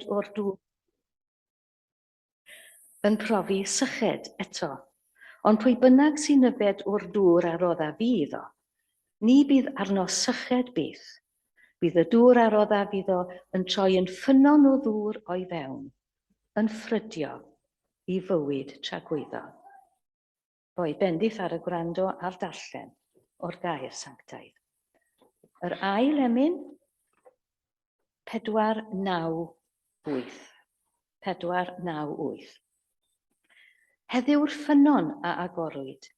o'r dŵr yn profi syched eto. Ond pwy bynnag sy'n yfed o'r dŵr a roddaf fi iddo, ni bydd arno syched byth. Bydd y dŵr a roddaf iddo yn troi yn ffynnon o ddŵr o'i fewn, yn ffrydio i fywyd tragwyddol. Rhoi bendith ar y gwrando a'r darllen o'r gair sanctaidd. Yr ail emyn, 498. 498. Heddiw'r ffynnon a agorwyd,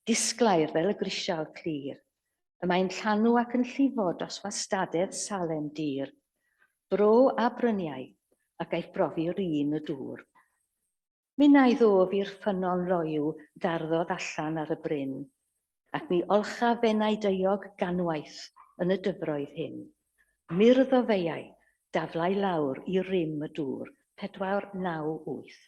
disglair fel y grisial clir, y mae'n llanw ac yn llifo dros wastadedd Salem dir, bro a bryniau, a gaiff brofi rin y dŵr. Minnau ddof i'r ffynnon loyw darddodd allan ar y bryn, ac mi olchaf f'enau daeog ganwaith yn y dyfroedd hyn. Myrdd o feiau, daflau lawr i rym y dŵr, 498.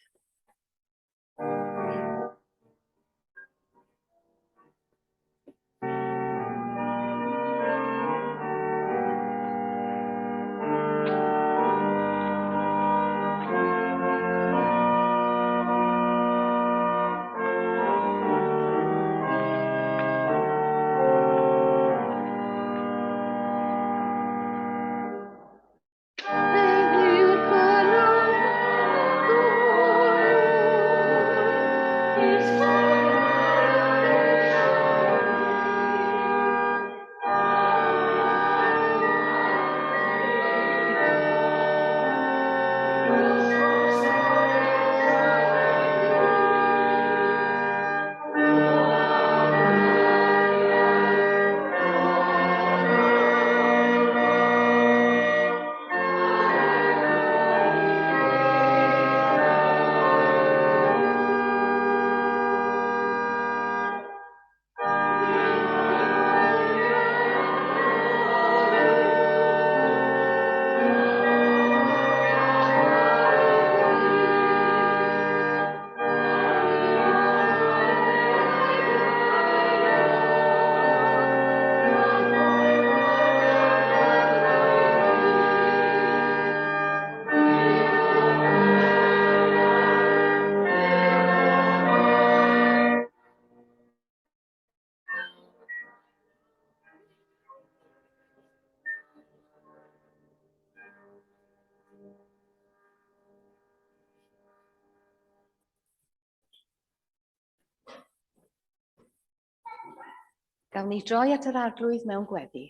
Gawn ni droi at yr Arglwydd mewn gweddi.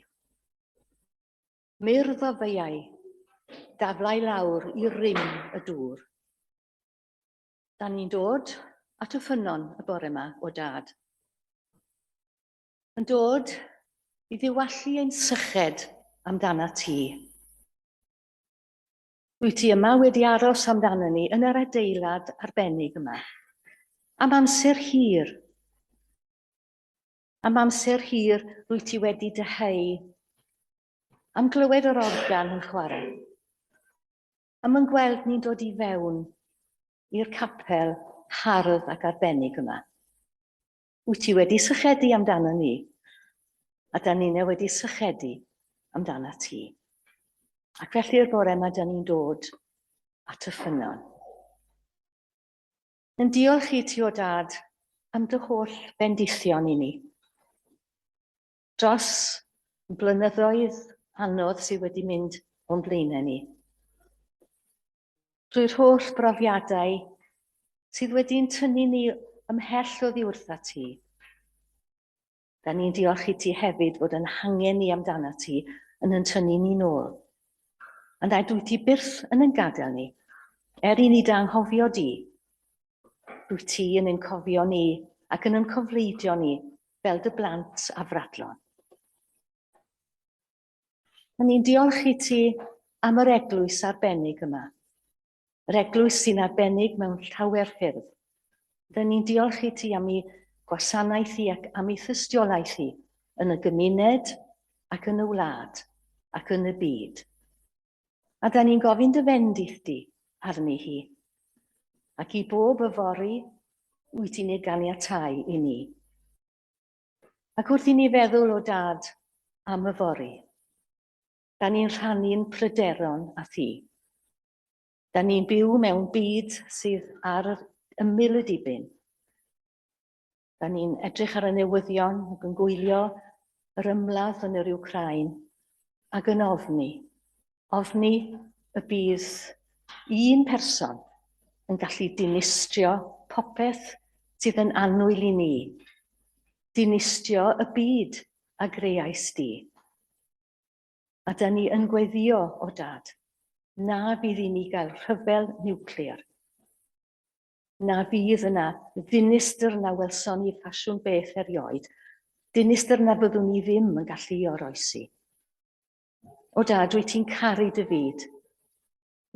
Myrdd o feiau, daflau lawr i rym y dŵr. Da ni'n dod at y ffynnon y bore yma o dad. Yn dod i ddiwallu ein syched amdana ti. Wyt ti yma wedi aros amdano ni yn yr adeilad arbennig yma. Am amser hir. Am amser hir rwyt ti wedi dyheu am glywed yr organ yn chwarae. Am yn gweld ni'n dod i fewn i'r capel hardd ac arbennig yma. Wyt ti wedi sychedu amdano ni, a da ni'n wedi sychedu amdana ti. Ac felly'r bore yma, da ni'n dod at y ffynnon. Yn diolch i ti o dad am dy holl bendithion i ni. Dros blynyddoedd anodd sydd wedi mynd o'n blaenau ni. Drwy'r holl brofiadau sydd wedi'n tynnu ni ymhell oddi wrtha ti. Da ni'n diolch i ti hefyd fod yn hangen ni amdana ti yn yn tynnu ni nôl. A nad wyt ti byth yn yn gadael ni, er i ni dy anghofio di. Rwyt ti yn ein cofio ni ac yn yn cofleidio ni fel dy blant afradlon. A ni'n diolch i ti am yr eglwys arbennig yma. Yr eglwys sy'n arbennig mewn llawer ffyrdd. Rydyn ni'n diolch i ti am ei gwasanaeth hi ac am ei thystiolaeth hi yn y gymuned ac yn y wlad ac yn y byd. A da ni'n gofyn dy fendith di arni hi. Ac i bob yfory wyt ti'n ei ganiatáu i ni. Ac wrth i ni feddwl o dad am yfory, da ni'n rhannu'n pryderon â thi. Da ni'n byw mewn byd sydd ar ymyl y dibyn. Da ni'n edrych ar y newyddion ac yn gwylio yr ymladd yn yr Wcráin ac yn ofni. Ofni y bydd un person yn gallu dinistrio popeth sydd yn annwyl i ni. Dinistrio y byd a greais di. A da ni yn gweddio, o Dad, na fydd i ni gael rhyfel niwclear. Na fydd yna ddinistr na welson ni ffasiwn beth erioed, dinistr na fyddwn ni ddim yn gallu oroesi. O Dad, wyt ti'n caru dy fyd.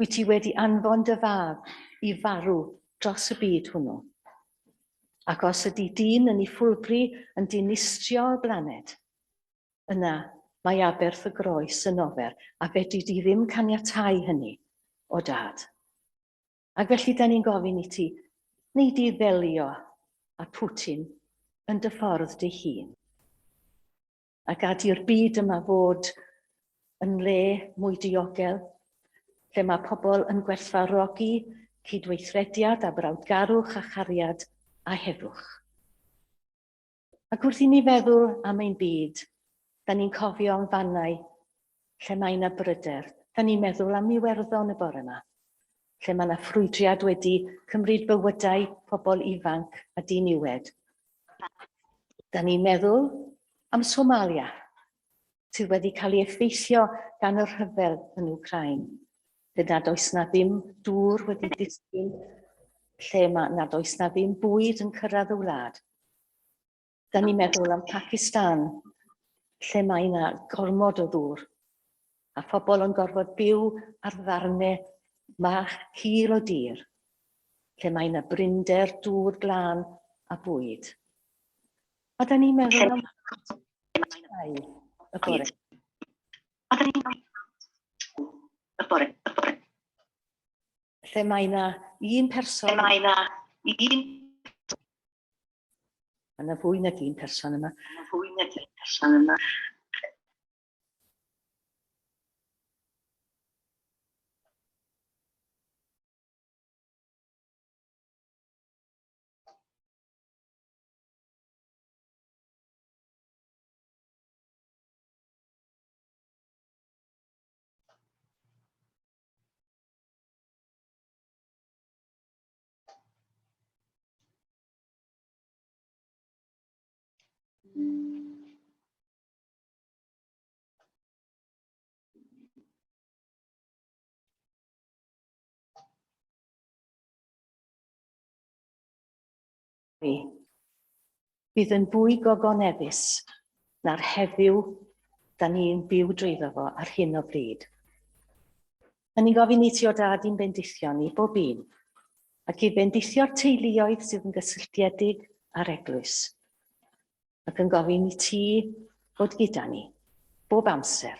Wyt ti wedi anfon dy fab i farw dros y byd hwnnw. Ac os ydy dyn yn ei ffwlbri yn dinistrio y blaned, yna mae aberth y groes yn ofer, a fedri di ddim caniatáu hynny, o Dad. Ac felly da ni'n gofyn i ti, neu di ddelio â Putin yn dy ffordd dy hun. A gad i'r byd yma fod yn le mwy diogel, lle mae pobl yn gwerthfawrogi cydweithrediad a brawdgarwch a chariad a heddwch. Ac wrth i ni feddwl am ein byd, da ni'n cofio am fannau lle mae yna bryder. Da ni'n meddwl am Iwerddon y bore yma, lle mae yna ffrwydriad wedi cymryd bywydau pobl ifanc a diniwed. Da ni'n meddwl am Somalia, sydd wedi cael ei effeithio gan y rhyfel yn Wcráin, lle nad oes na ddim dŵr wedi disgyn, lle mae nad oes na ddim bwyd yn cyrraedd y wlad. Da ni'n meddwl am Pakistan, lle mae yna gormod o ddŵr, a phobl yn gorfod byw ar ddarnau bach cul o dir, lle mae yna brinder dŵr glân a bwyd. A da ni'n meddwl am y bore. A da ni'n y bore, y bore. Lle mae yna un person... Lle mae yna un... Mae yna fwy nag un person yma. Mae yna fwy nag un person yma. Bydd yn fwy gogoneddus na'r heddiw da ni'n byw drwyddo fo ar hyn o bryd. Da ni'n gofyn i ti o Dad i'n bendithio ni bob un, ac i bendithio'r teuluoedd sydd yn gysylltiedig â'r eglwys, ac yn gofyn i ti fod gyda ni, bob amser,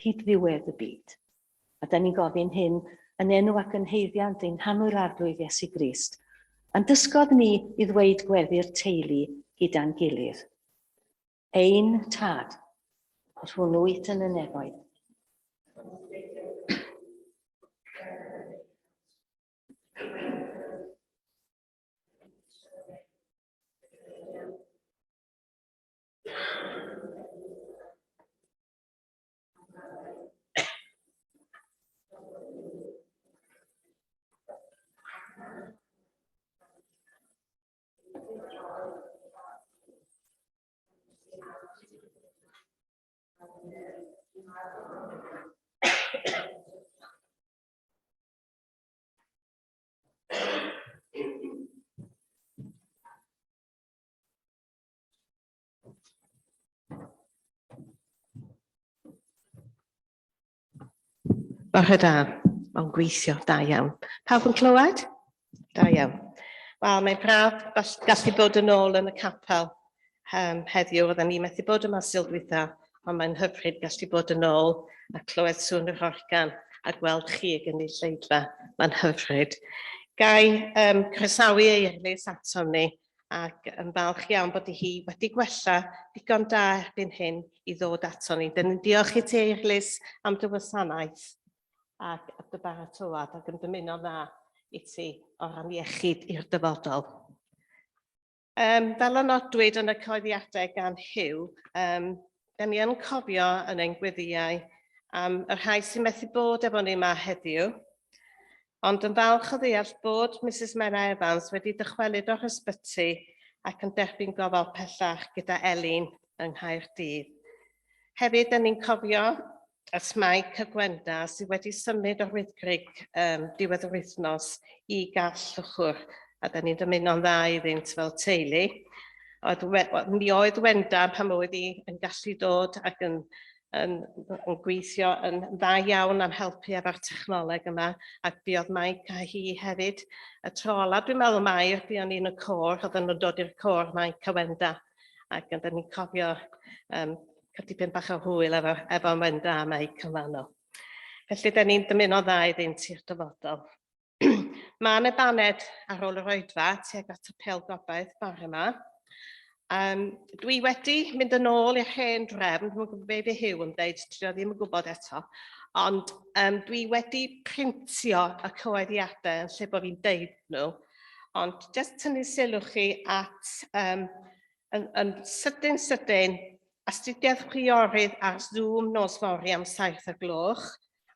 hyd ddiwedd y byd. A da ni'n gofyn hyn yn enw ac yn haeddiant ein hannwyl Arglwydd Iesu Grist, a'n dysgodd ni i ddweud gweddi'r teulu gyda'n gilydd. Ein Tad, yr hwn wyt yn y nefoedd. Bore da. Mae'n gweithio, da iawn. Pawb yn clywed? Da iawn. Wel, mae'n braf gallu bod yn ôl yn y capel heddiw. Oedden ni methu bod yma Sul dwytha, ond mae'n hyfryd gallu bod yn ôl a clywed sŵn yr organ a gweld chi y gynulleidfa. Mae'n hyfryd. Gai croesawu Eirlys atom ni ac yn falch iawn bod hi wedi gwella digon da erbyn hyn i ddod ato ni. Dyn ni'n diolch i ti, Eirlys, am dy wasanaeth. ac dy baratoad ac yn dymuno dda i ti o ran iechyd i'r dyfodol. Fel y nodwyd yn y cyhoeddiadau gan Huw, da ni yn cofio yn ein gweddiau am y rhai sy'n methu bod efo ni yma heddiw, ond yn falch o ddeall bod Misus Menna Evans wedi dychwelyd o'r ysbyty ac yn derbyn gofal pellach gyda Elin yng Nghaerdydd. Hefyd, da ni'n cofio at Mike a Gwenda sydd wedi symud o'r Wyddgrug diwedd yr wythnos i Garth Llwchwr, a da ni'n dymuno'n dda iddynt fel teulu. Mi oedd Wenda pan oedd hi yn gallu dod ac yn gweithio yn dda iawn am helpu efo'r technoleg yma, ac buodd Mike a hi hefyd. Y tro ola, dwi'n meddwl mai, buon ni yn y côr, oedden nhw'n dod i'r côr, Mike a Wenda, ac oedden ni'n cofio cael dipyn bach o hwyl efo Wenda a Mike yn fanno. Felly, da ni'n dymuno dda iddynt i'r dyfodol. Mae yna baned ar ôl yr oedfa tuag at y Pêl Gobaith bore yma. Dwi wedi mynd yn ôl i'r hen drefn, dwi'm yn gwybod be fydd Huw yn dweud, dwi ddim yn gwybod eto, ond dwi wedi printio y cyhoeddiadau yn lle bod fi'n deud nhw, ond jyst tynnu sylw chi at yn sydyn sydyn, astudiaeth chwiorydd ar Zoom nos fory am 7 o'r gloch,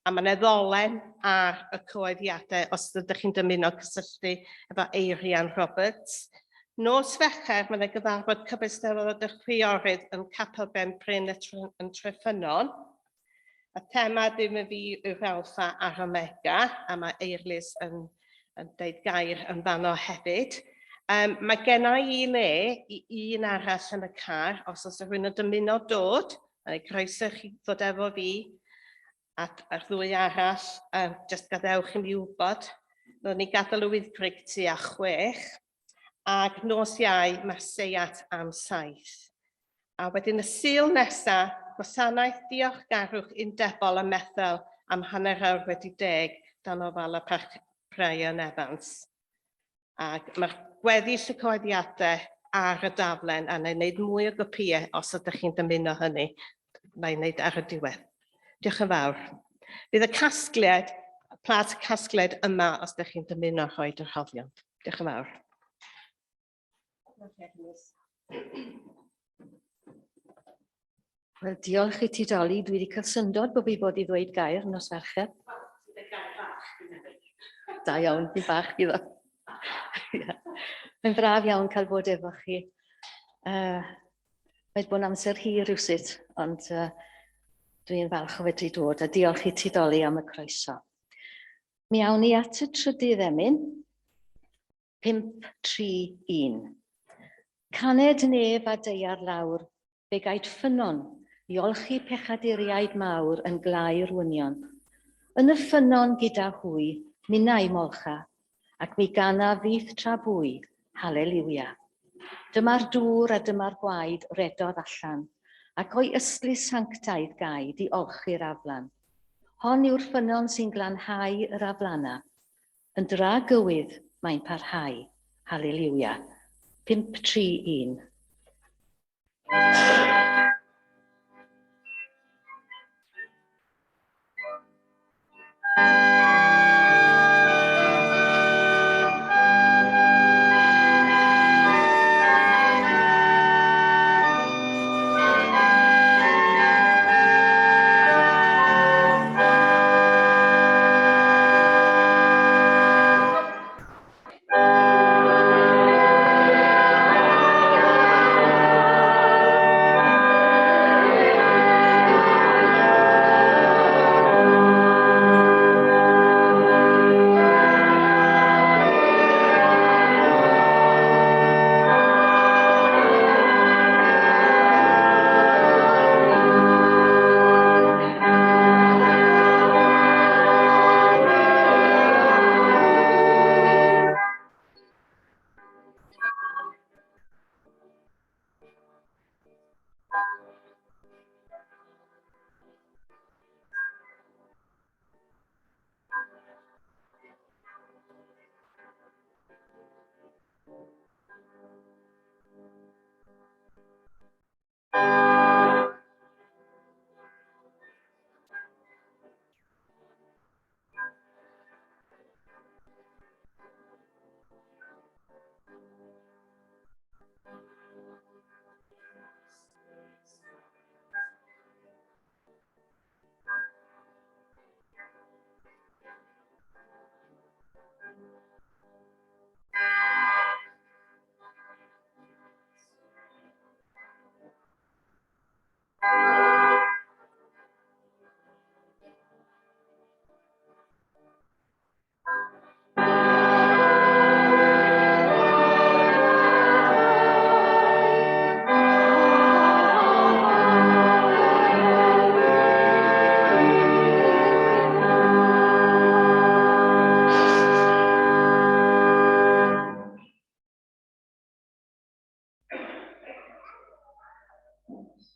a mae 'na ddolen ar y cyhoeddiadau os ydych chi'n dymuno cysylltu efo Eirian Roberts. Nos Fercher, mae 'na gyfarfod cyfestyfod y chwiorydd yn Capel Benbryn yn Treffynnon. Y thema ddim yn fi yw'r Alpha a'r Omega, a mae Eirlys yn deud gair yn fanno hefyd. Mae genna i le i un arall yn y car, os oes rhywun yn dymuno dod, mae croeso chi ddod efo fi ac a'r ddwy arall, jyst gadewch i mi wybod. Fyddwn ni gadael y Wyddgrug tua 6, ac nos Iau mae'r seiat am 7. A wedyn y Sul nesa, gwasanaeth diolchgarwch undebol ym Methel am 10:30 dan ofal y Parch Brian Evans. Ac mae'r gweddill y cyhoeddiadau ar y daflen, a wna i wneud mwy o gopïau os ydych chi'n dymuno hynny. Wna i wneud ar y diwedd. Diolch yn fawr. Bydd y casgliad, y plat casgliad yma os ydych chi'n dymuno rhoi y rhoddion. Diolch yn fawr. Wel, diolch i ti, Dolly. Dwi wedi cael syndod bod fi fod i ddweud gair nos Fercher. Da iawn, fi bach i ddo. Mae'n braf iawn cael bod efo chi. Mae bod yn amser hir rhywsut, ond dwi'n falch o fedru dod, a diolch i ti, Dolly, am y croeso. Mi awn ni at y trydydd emyn, 5, 3, 1. Caned nef a daear lawr, fe gaed ffynnon i olchi pechaduriaid mawr yn glaer wynion. Yn y ffynnon gyda hwy, minnau molcha, ac mi gana fyth tra bwy, haleliwia. Dyma'r dŵr a dyma'r gwaed redodd allan, ac o'i ystlys sanctaidd gaed i olchi'r aflan. Hon yw'r ffynnon sy'n glanhau yr aflana. Yn dragywydd mae'n parhau. Haleliwia. 5, 3, 1.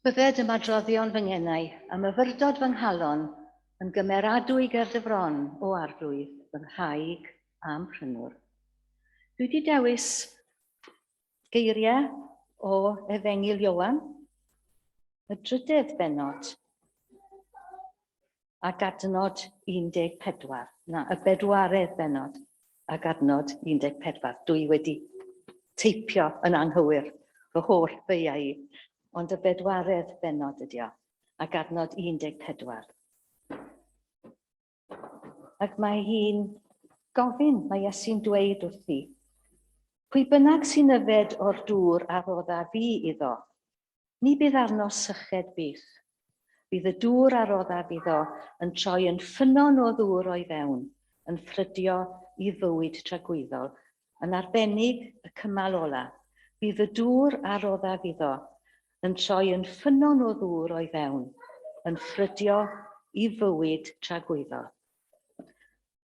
Bydded ymadroddion fy ngenau a myfyrdod fy nghalon yn gymeradwy ger dy fron, o Arglwydd, fy nghraig a'm prynwr. Dwi wedi dewis geiriau o Efengyl Ioan, y drydedd bennod, ac adnod 14. Na, y bedwaredd bennod ac adnod 14. Dwi wedi teipio yn anghywir fy holl beiau i, ond y bedwaredd bennod ydi o, ac adnod 14. Ac mae hi'n gofyn, mae Iesu'n dweud wrthi, pwy bynnag sy'n yfed o'r dŵr a rodda fi iddo, Ni bydd arno syched byth. Bydd y dŵr a roddaf iddo yn troi yn ffynnon o ddŵr o'i fewn, yn ffrydio i fywyd tragwyddol, yn arbennig y cymal ola. Bydd y dŵr a roddaf iddo yn troi yn ffynnon o ddŵr o'i fewn, yn ffrydio i fywyd tragwyddol.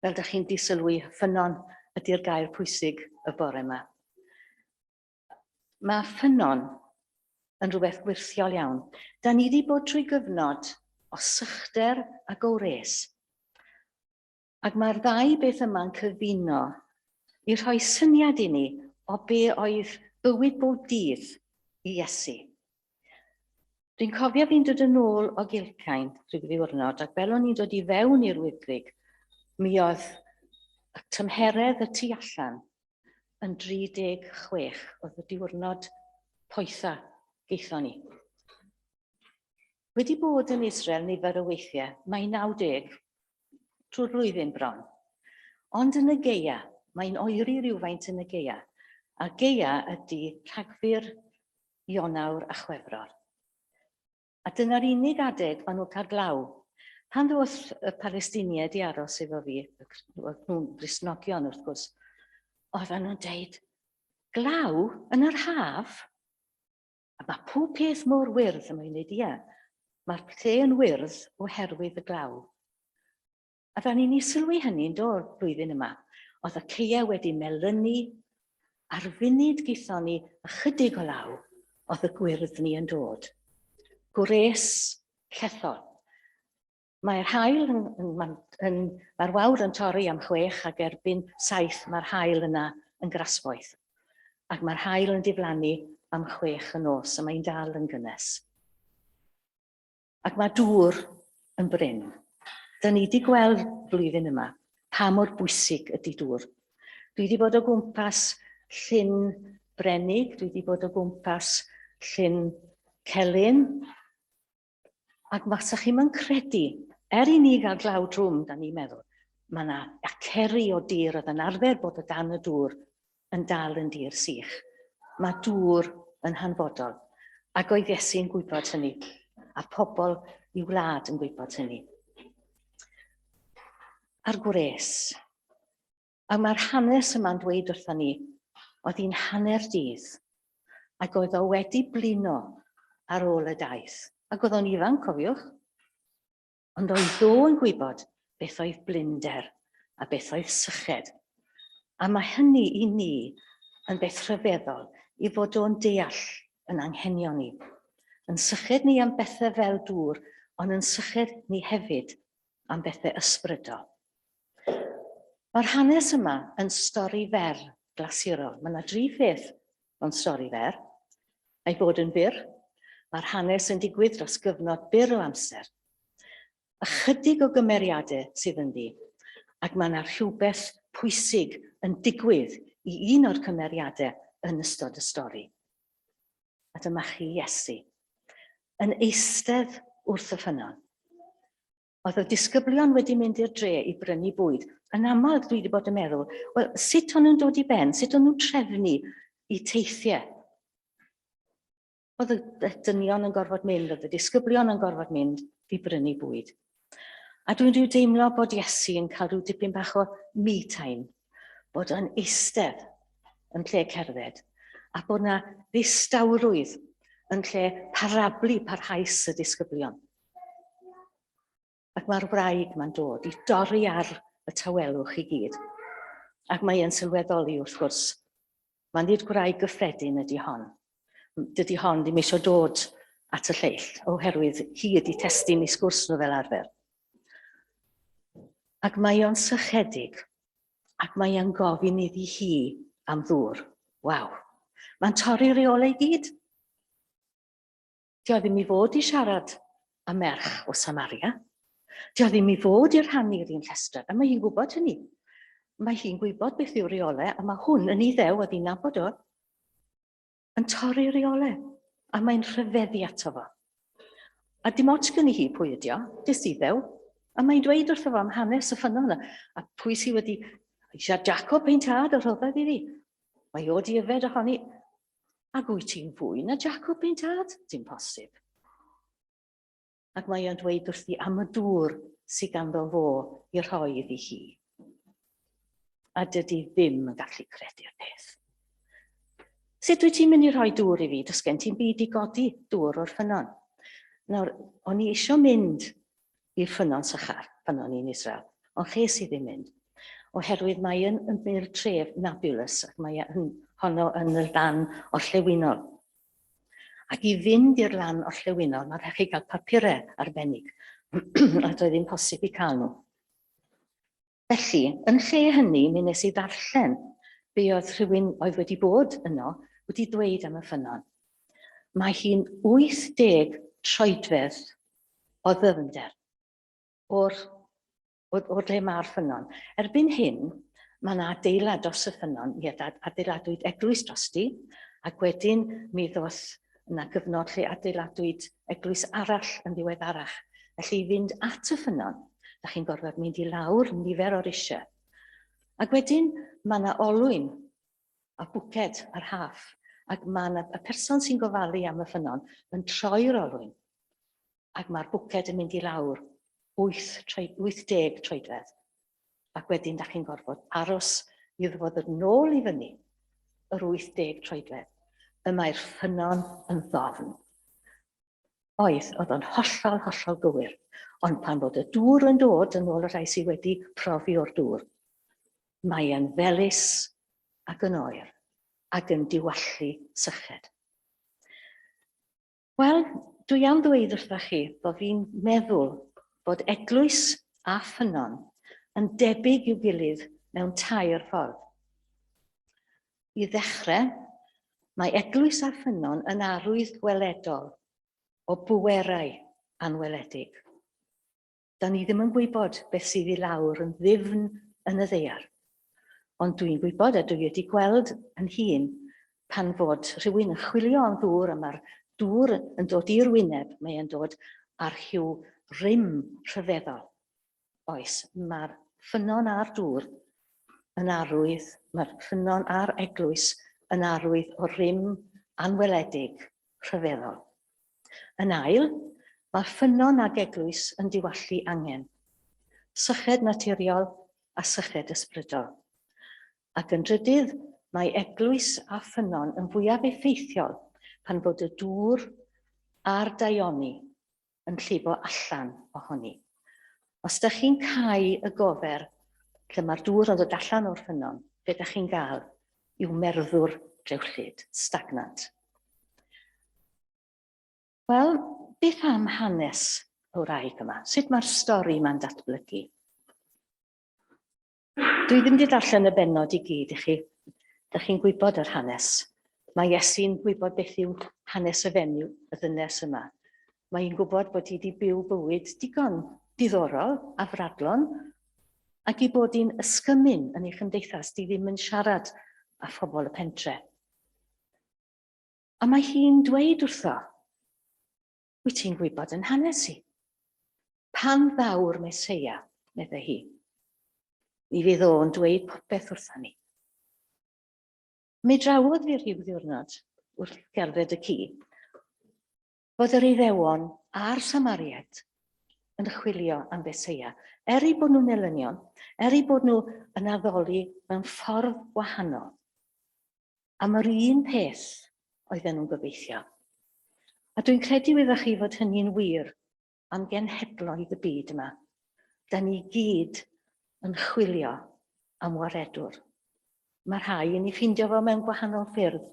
Fel dych chi'n disylwi, ffynnon ydy'r gair pwysig y bore yma. Mae ffynnon yn rhywbeth gwyrthiol iawn. Da ni wedi bod trwy gyfnod o sychder ac o wres. Ac mae'r ddau beth yma'n cyfuno i rhoi syniad i ni o be oedd bywyd bob dydd i Iesu. Dwi'n cofio fi'n dod yn ôl o Gilcain rhyw ddiwrnod ac fel o'n i'n dod i fewn i'r Wyddgrug, mi oedd y tymheredd y tu allan yn 36, oedd y diwrnod poetha geithon ni. Wedi bod yn Israel nifer o weithiau, mae 90 trwy'r flwyddyn bron. Ond yn y geia, mae'n oeri rhywfaint yn y geia. A geia ydy Rhagfyr, Ionawr a Chwefror. A dyna'r unig adeg maen nhw'n cael glaw. Pan ddoth y Palestiniaid i aros efo fi, oedd nhw'n Gristnogion wrth gwrs, oedden nhw'n deud, glaw yn yr haf? A mae pob peth mor wyrdd, a mae'n dweud, ie, mae'r lle yn wyrdd oherwydd y glaw. A da ni'n ei sylwi hynny yn do, blwyddyn yma. Oedd y ceia wedi melynu, a'r funud gaethon ni ychydig o law, oedd y gwyrddni yn dod. Gwres llethol. Mae'r haul yn, yn, yn, mae'r wawr yn torri am chwech ac erbyn saith mae'r haul yna yn grasboeth. Ac mae'r haul yn diflannu am chwech y nos a mae'n dal yn gynnes. Ac mae dŵr yn brin. Da ni wedi gweld blwyddyn yma pa mor bwysig ydy dŵr. Dwi wedi bod o gwmpas llyn Brenig, dwi wedi bod o gwmpas llyn Celyn, ac mae sa chi'm yn credu, er i ni gael glaw drwm, da ni'n meddwl, mae yna aceri o dir oedd yn arfer bod o dan y dŵr yn dal yn dir sych. Mae dŵr yn hanfodol, ac oedd Iesu'n gwybod hynny, a pobl i wlad yn gwybod hynny. A'r gwres. A mae'r hanes yma'n dweud wrthon ni, oedd hi'n hanner dydd, ac oedd o wedi blino ar ôl y daith. Ac oedd o'n ifanc, cofiwch. Ond oedd o yn gwybod beth oedd blinder a beth oedd syched. A mae hynny i ni yn beth rhyfeddol i fod o'n deall yn anghenion ni. Yn syched ni am bethau fel dŵr, ond yn syched ni hefyd am bethau ysbrydol. Mae'r hanes yma yn stori fer glasurol. Mae yna dri pheth mewn stori fer. Mae bod yn fyr. Mae'r hanes yn digwydd dros gyfnod byr o amser. Ychydig o gymeriadau sydd ynddi, ac mae yna rhywbeth pwysig yn digwydd i un o'r cymeriadau yn ystod y stori. A dyma chi Iesu, yn eistedd wrth y ffynnon. Oedd y disgyblion wedi mynd i'r dre i brynu bwyd. Yn aml dwi wedi bod yn meddwl, wel, sut o'n nhw'n dod i ben? Sut o'n nhw'n trefnu i teithiau? Oedd y dynion yn gorfod mynd, oedd y disgyblion yn gorfod mynd i brynu bwyd. A dwi'n rhyw deimlo bod Iesu yn cael rhyw dipyn bach o me time, bod o'n eistedd yn lle cerdded, a bod na ddistawrwydd yn lle parablu parhaus y disgyblion. Ac mae'r wraig ma'n dod i dorri ar y tawelwch i gyd. Ac mae e'n sylweddoli wrth gwrs, mae nid gwraig gyffredin ydy hon. Dydy hon ddim eisiau dod at y lleill, oherwydd hi ydy testun i sgwrs nhw fel arfer. Ac mae o'n sychedig, ac mae o'n gofyn iddi hi am ddŵr. Waw! Mae'n torri reolau i gyd. Dio ddim i fod i siarad â merch o Samaria. Dio ddim i fod i rhannu'r un llestr, a mae hi'n gwybod hynny. Mae hi'n gwybod beth yw'r reolau, a mae hwn yn Iddew, oedd hi'n nabod o, yn torri'r reolau, a mae'n rhyfeddu ato fo. A dim ots gen i hi pwy ydi o, jyst Iddew. A mae'n dweud wrtho fo am hanes y ffynnon yna, a pwy sydd wedi eisiau Jacob ein tad a rhoddodd iddi. Mae o di yfed ohoni. Ac wyt ti'n fwy na Jacob ein tad? Dim posib. Ac mae o'n dweud wrthi am y dŵr sydd ganddo fo i rhoi iddi hi. A dydy ddim yn gallu credu'r peth. Sut wyt ti'n mynd i rhoi dŵr i fi? Does gen ti'm byd i godi dŵr o'r ffynnon. Nawr, o'n i eisiau mynd i'r ffynnon Sychar, ffynnon un Israel, ond ches i ddim mynd, oherwydd mae yn ymyl tref Nablus ac mae yn, honno yn y lan orllewinol. Ac i fynd i'r lan orllewinol, mae rhaid chi gael papurau arbennig, a doedd ddim posib i cael nhw. Felly, yn lle hynny, mi nes i ddarllen be oedd rhywun oedd wedi bod yno wedi dweud am y ffynnon. Mae hi'n 80 troedfedd o ddyfnder o'r, o'r, o'r lle mae'r ffynnon. Erbyn hyn, mae yna adeilad dros y ffynnon, mi adeiladwyd eglwys drosti, ac wedyn mi ddoth yna gyfnod lle adeiladwyd eglwys arall yn ddiweddarach. Felly i fynd at y ffynnon, da chi'n gorfod mynd i lawr nifer o'r eisiau. Ac wedyn mae yna olwyn a bwced ar haff, ac mae yna y person sy'n gofalu am y ffynnon yn troi'r olwyn, ac mae'r bwced yn mynd i lawr 8, 80 troedfedd. Ac wedyn da chi'n gorfod aros iddo fod yn ôl i fyny yr 80 troedfedd. Y mae'r ffynnon yn ddofn. Oedd, oedd o'n hollol, hollol gywir. Ond pan fod y dŵr yn dod yn ôl y rhai sydd wedi profi o'r dŵr, mae e'n felys ac yn oer ac yn diwallu syched. Wel, dwi am ddweud wrthoch chi bod fi'n meddwl bod eglwys a ffynnon yn debyg i'w gilydd mewn tair ffordd. I ddechrau, mae eglwys a ffynnon yn arwydd gweledol o bwerau anweledig. Da ni ddim yn gwybod beth sydd i lawr yn ddyfn yn y ddaear. Ond dwi'n gwybod, a dwi wedi gweld yn hun, pan fod rhywun yn chwilio am ddŵr a mae'r dŵr yn dod i'r wyneb, mae e'n dod ar rhyw rym rhyfeddol. Oes, mae'r ffynnon a'r dŵr yn arwydd, mae'r ffynnon a'r eglwys yn arwydd o rym anweledig rhyfeddol. Yn ail, mae ffynnon ag eglwys yn diwallu angen. Syched naturiol a syched ysbrydol. Ac yn drydydd, mae eglwys a ffynnon yn fwyaf effeithiol pan fod y dŵr a'r daioni yn llifo allan ohoni. Os dych chi'n cau y gofer lle mae'r dŵr yn dod allan o'r ffynnon, be dych chi'n gael yw merddwr drewllyd, stagnant. Wel, beth am hanes y wraig yma? Sut mae'r stori yma'n datblygu? Dwi ddim wedi darllen y bennod i gyd i chi. Dych chi'n gwybod yr hanes. Mae Iesu'n gwybod beth yw hanes y fenyw, y ddynes yma. Mae hi'n gwybod bod hi wedi byw bywyd digon diddorol a fradlon, ac i bod hi'n ysgymun yn ei chymdeithas, di ddim yn siarad â phobl y pentre. A mae hi'n dweud wrtho, wyt ti'n gwybod yn hanes i? Pan ddaw'r Meseia, meddai hi, mi fydd o'n dweud popeth wrtha ni. Mi drawodd fi rhyw ddiwrnod wrth gerdded y ci. Fod yr Iddewon a'r Samariaid yn chwilio am Feseia, er eu bod nhw'n elynion, er eu bod nhw yn addoli mewn ffordd wahanol. Am yr un peth oedden nhw'n gobeithio. A dwi'n credu wyddoch chi fod hynny'n wir am genhedloedd y byd yma. Da ni gyd yn chwilio am waredwr. Mae rhai yn ei ffindio fo mewn gwahanol ffyrdd,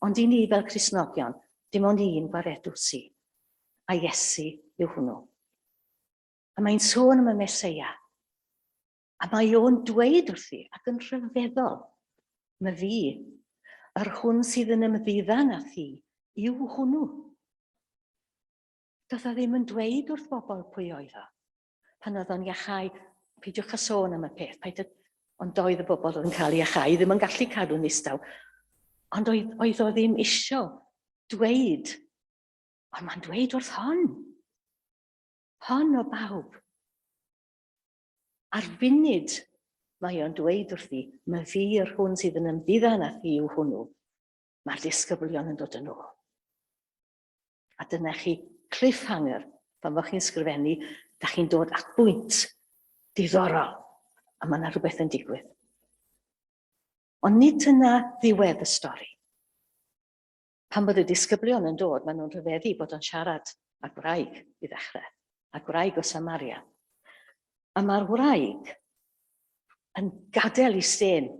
ond i ni fel Cristnogion, dim ond un gwaredwr sy, a Iesu yw hwnnw. A mae'n sôn am y Meseia, a mae o'n dweud wrthi, ac yn rhyfeddol, mae fi, yr hwn sydd yn ymddiddan â thi, yw hwnnw. Doedd o ddim yn dweud wrth bobl pwy oedd o. Pan oedd o'n iachau, peidiwch â sôn am y peth, paid â... Ond doedd y bobl oedd yn cael ei iachau ddim yn gallu cadw'n ddistaw. Ond oedd, oedd o ddim isio dweud, ond mae'n dweud wrth hon. Hon o bawb. Ar funud mae o'n dweud wrthi, mae fi yr hwn sydd yn ymddiddan â thi yw hwnnw. Mae'r disgyblion yn dod yn ôl. A dyna chi cliffhanger, pan fo chi'n sgrifennu, da chi'n dod at bwynt diddorol, a mae yna rhywbeth yn digwydd. Ond nid dyna ddiwedd y stori. Pan bod y disgyblion yn dod, maen nhw'n rhyfeddu bod o'n siarad â gwraig i ddechrau, a gwraig o Samaria. A mae'r wraig yn gadael i stên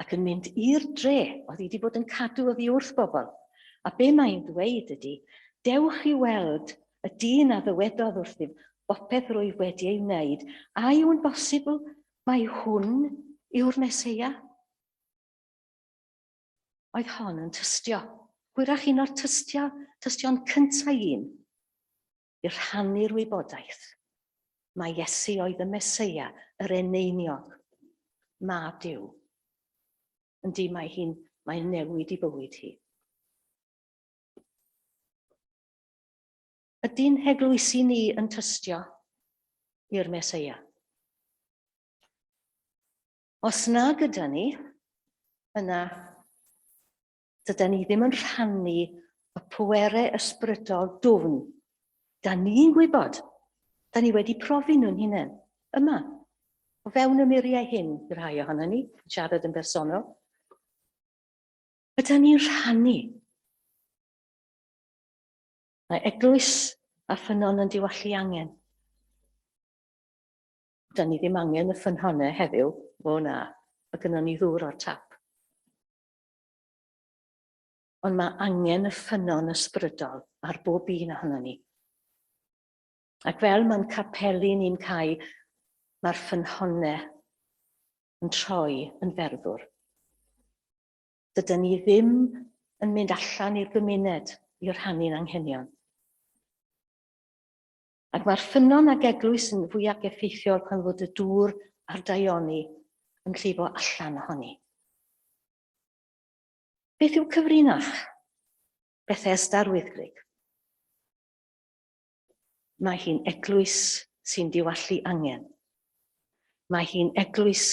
ac yn mynd i'r dre oedd hi wedi bod yn cadw oddi wrth bobl. A be mae'n ddweud ydy, dewch i weld y dyn a ddywedodd wrthyf bopeth rwyf wedi ei wneud, a yw'n bosibl mai hwn yw'r Meseia? Oedd hon yn tystio. Hwyrach un o'r tystio, tystion cyntaf un i rhannu'r wybodaeth. Mae Iesu oedd y Meseia, yr eneiniog, mab Duw. Yndi, mae hi'n mae'n newid i bywyd hi. Ydy'n heglwysi ni yn tystio i'r Meseia? Os na gyda ni, yna Dydan ni ddim yn rhannu y pwerau ysbrydol dwfn. Da ni'n gwybod. Da ni wedi profi nhw'n hunain. Yma. O fewn y muriau hyn, i rhai ohono ni, yn siarad yn bersonol. Ydan ni'n rhannu. Mae eglwys a ffynnon yn diwallu angen. Da ni ddim angen y ffynhonnau heddiw, o na, mae gynnon ni ddŵr o'r tap. Ond mae angen y ffynnon ysbrydol ar bob un ohonon ni. Ac fel mae'n capeli ni'n cau, mae'r ffynhonnau yn troi yn ferddwr. Dydyn ni ddim yn mynd allan i'r gymuned i rhannu'n anghenion. Ac mae'r ffynnon ag eglwys yn fwyaf effeithiol pan fod y dŵr a'r daioni yn llifo allan ohoni. Beth yw cyfrinach Bethesda'r Wyddgrug? Mae hi'n eglwys sy'n diwallu angen. Mae hi'n eglwys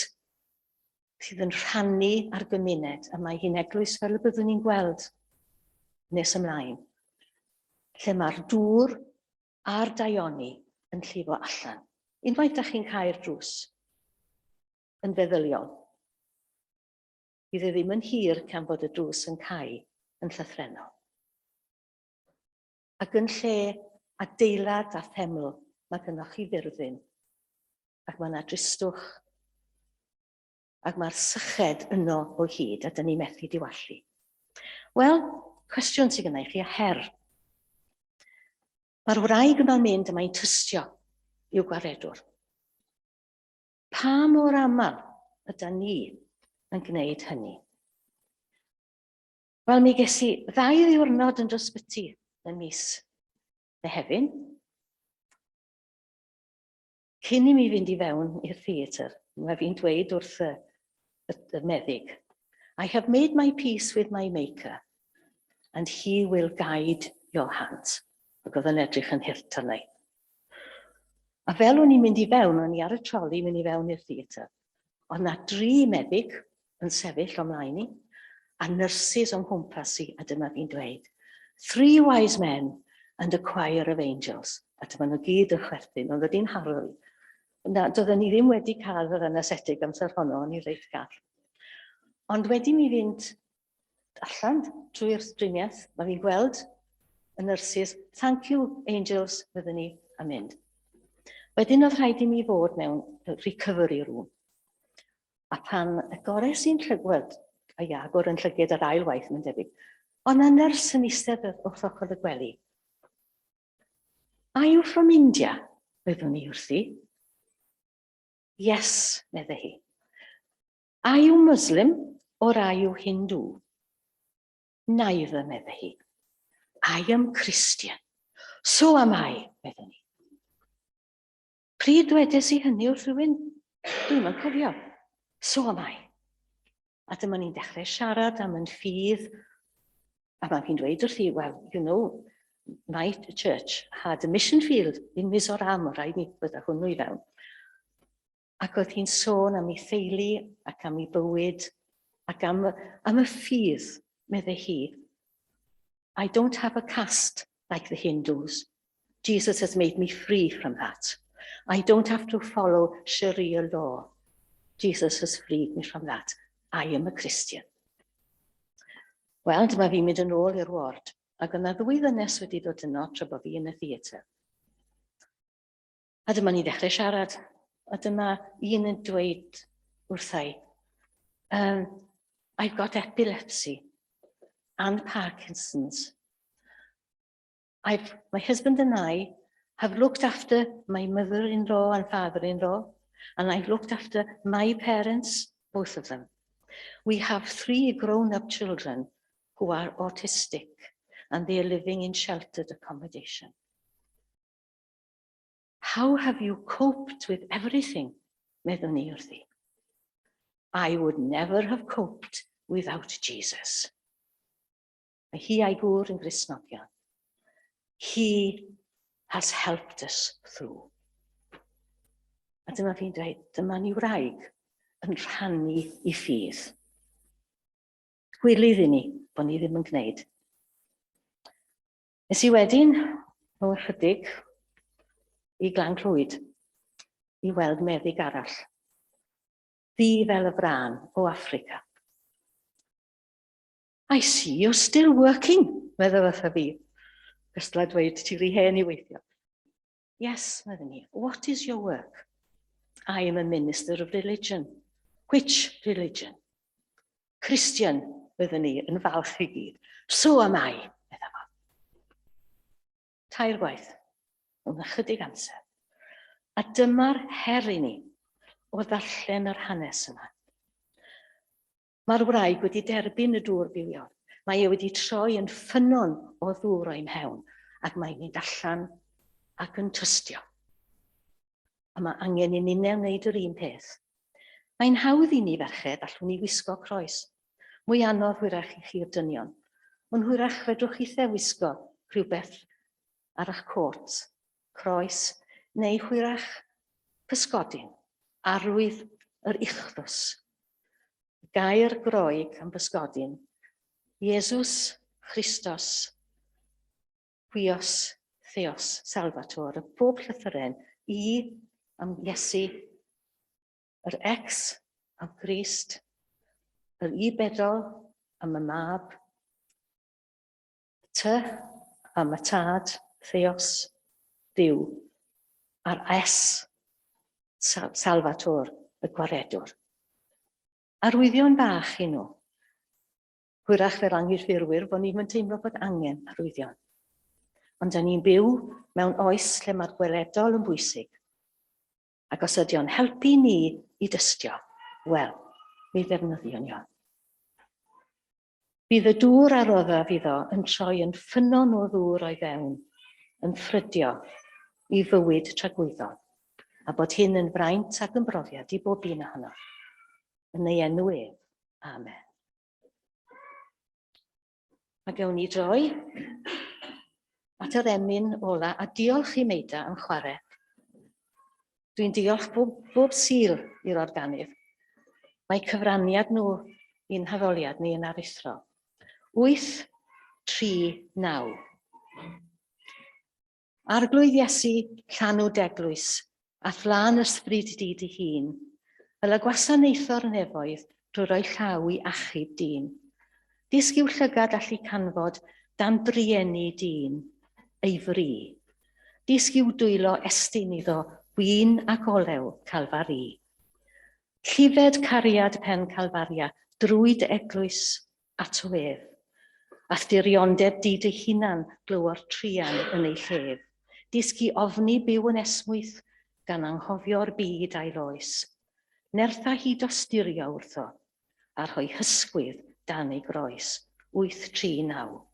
sydd yn rhannu ar gymuned, a mae hi'n eglwys fel y byddwn ni'n gweld nes ymlaen, lle mae'r dŵr a'r daioni yn llifo allan. Unwaith da chi'n cau'r drws yn feddyliol, Fydd e ddim yn hir can fod y drws yn cau yn llythrennol. Ac yn lle adeilad a theml, mae gynnoch chi furddun, ac mae yna dristwch, ac mae'r syched yno o hyd, a dyn ni methu diwallu. Wel, cwestiwn sydd gynna i chi, a her. Mae'r wraig yma'n mynd a mae'n tystio i'w gwaredwr. Pa mor aml ydan ni yn gwneud hynny? Wel, mi ges i ddau ddiwrnod yn ysbyty yn mis Mehefin. Cyn i mi fynd i fewn i'r theatr, mae fi'n dweud wrth y, y, y meddyg, I have made my peace with my maker, and he will guide your hand. Ac oedd yn edrych yn hurt arna i. A fel o'n i'n mynd i fewn, o'n i ar y troli mynd i fewn i'r theatr, oedd na dri meddyg yn sefyll o mlaen i, a nyrsys o'n nghwmpas i, a dyma fi'n dweud, Three wise men and a choir of angels. A dyma nhw gyd yn chwerthin, ond ydy'n harwy. Na, doedden ni ddim wedi cael yr anaesthetic amser honno, o'n i reit gall. Ond wedi mi fynd allan trwy'r driniaeth, mae fi'n gweld y nyrsys, thank you angels, fyddwn ni a mynd. Wedyn oedd rhaid i mi fod mewn recovery room. A pan y gores i'n llygweld, a ia, agor yn llyged yr ail waith, mae'n debyg, ond na nyrs yn eistedd wrth ochr y gwely. Are you from India? Meddwn i wrthi. Yes, medde hi. Are you Muslim or are you Hindu? Neither, medde hi. I am Christian. So am I, meddwn i. Pryd dwedes i hynny wrth rhywun? Dwi'm yn cofio. So am I. A dyma ni'n dechrau siarad am yn ffydd, a mae hi'n dweud wrthi, well, you know, my church had a mission field in Mizoram, rhaid ni ddod â hwnnw i fewn. Ac oedd hi'n sôn am ei theulu ac am ei bywyd ac am, am y ffydd, meddai hi. I don't have a caste like the Hindus. Jesus has made me free from that. I don't have to follow Sharia law. Jesus has freed me from that. I am a Christian. Wel, dyma fi'n mynd yn ôl i'r ward, ac yna ddwy ddynes wedi dod yno tra bod fi yn y theatr. A dyma ni ddechrau siarad. A dyma un yn dweud wrthai, I've got epilepsy and Parkinson's. I've, my husband and I have looked after my mother-in-law and father-in-law, and I've looked after my parents, both of them. We have three grown-up children who are autistic, and they are living in sheltered accommodation. How have you coped with everything? Meddwn i wrthi. I would never have coped without Jesus. Mae hi a'i gŵr yn Gristnogion. He has helped us through. A dyma fi'n dweud, dyma ni wraig yn rhannu i ffydd. Gwilydd i ni bod ni ddim yn gwneud. Nes i wedyn, mewn ychydig, i Glan Clwyd i weld meddyg arall. Ddu fel y brân o Affrica. I see you're still working, meddai wrtha fi. Gystal â dweud, ti rhy hen i weithio. Yes, meddwn i, what is your work? I am a minister of religion. Which religion? Christian, meddwn i, yn falch i gyd. So am I, medda fo. Tair gwaith, mewn ychydig amser. A dyma'r her i ni o ddarllen yr hanes yma. Mae'r wraig wedi derbyn y dŵr bywiol. Mae e wedi troi yn ffynnon o ddŵr o'i mhewn, ac mae'n mynd allan ac yn tystio. A mae angen i ninnau wneud yr un peth. Mae'n hawdd i ni ferched, allwn ni wisgo croes. Mwy anodd hwyrach i chi'r dynion. Ond hwyrach fedrwch chithe wisgo rhywbeth ar eich cot, croes, neu hwyrach pysgodyn, arwydd yr ichthus. Gair Groeg am bysgodyn, Iesus Christos, Huios Theos Salvator, y pob llythyren, I am Iesu, yr X am Grist, yr I bedol am y Mab, T am y Tad, Theos, Duw, a'r S, Salvator, y Gwaredwr. Arwyddion bach i nhw. Hwyrach fel anghydffurfwyr bod ni'm yn teimlo bod angen arwyddion. Ond da ni'n byw mewn oes lle mae'r gweledol yn bwysig. Ac os ydy o'n helpu ni i dystio, wel, mi ddefnyddion ni o. Bydd y dŵr a roddaf iddo yn troi yn ffynnon o ddŵr o'i fewn, yn ffrydio i fywyd tragwyddol, a bod hyn yn fraint ac yn brofiad i bob un ohonom. Yn ei enw ef. Amen. A gewn ni droi at yr emyn ola, a diolch i Meida am chwarae. Dwi'n diolch bob, bob Sul i'r organydd. Mae cyfraniad nhw i'n haddoliad ni yn aruthrol. 8, 39. Arglwydd Iesu, llanw d'eglwys, a thlân ysbryd di dy hun, fel y gwasanaetho'r nefoedd drwy roi llaw i achub dyn. Disg i'w llygad allu canfod dan drueni dyn, ei fri. Disg i'w dwylo estyn iddo win ac olew Calfari. Llifed cariad pen Calfaria drwy dy eglwys ato ef. A'th diriondeb di dy hunan glywo'r truan yn ei llef. Dysg i ofni byw yn esmwyth gan anghofio'r byd a'i loes. Nertha hi dosturio wrtho, a rhoi hysgwydd dan ei groes. 839.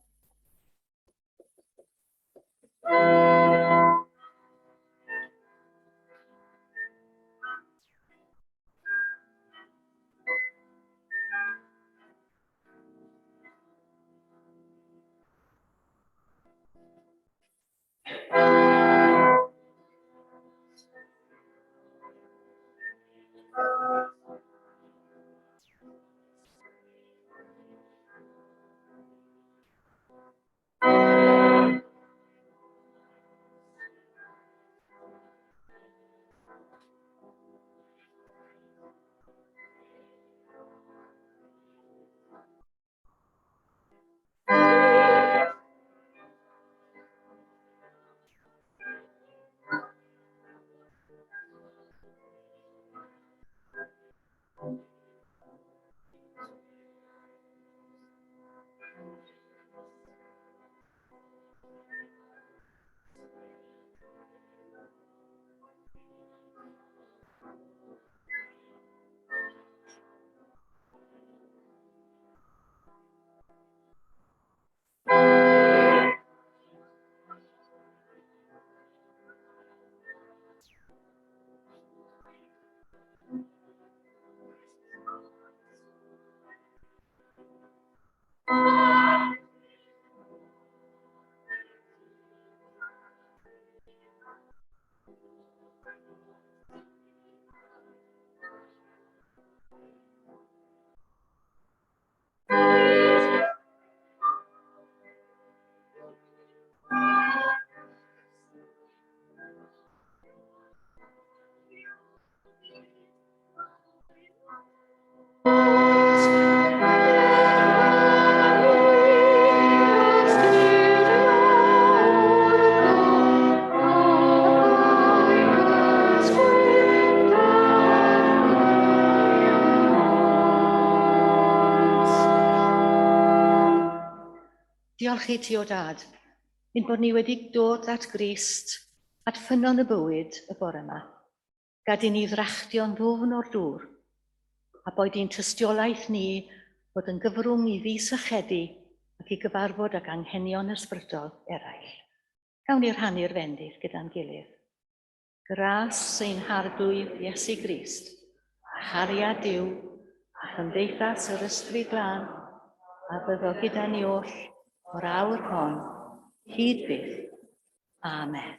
Diolch i ti, o Dad, ein bod ni wedi dod at Grist, at ffynnon y bywyd y bore yma. Gad i ni ddrachtio'n ddwfn o'r dŵr, a boed i'n tystiolaeth ni fod yn gyfrwng i ddisychedu ac i gyfarfod ag anghenion ysbrydol eraill. Gawn ni rhannu'r fendith gyda'n gilydd. Gras ein Harglwydd Iesu Grist, a chariad Duw, a chymdeithas yr Ysbryd Glân, a byddo gyda ni oll o'r awr hon, hyd byth. Amen.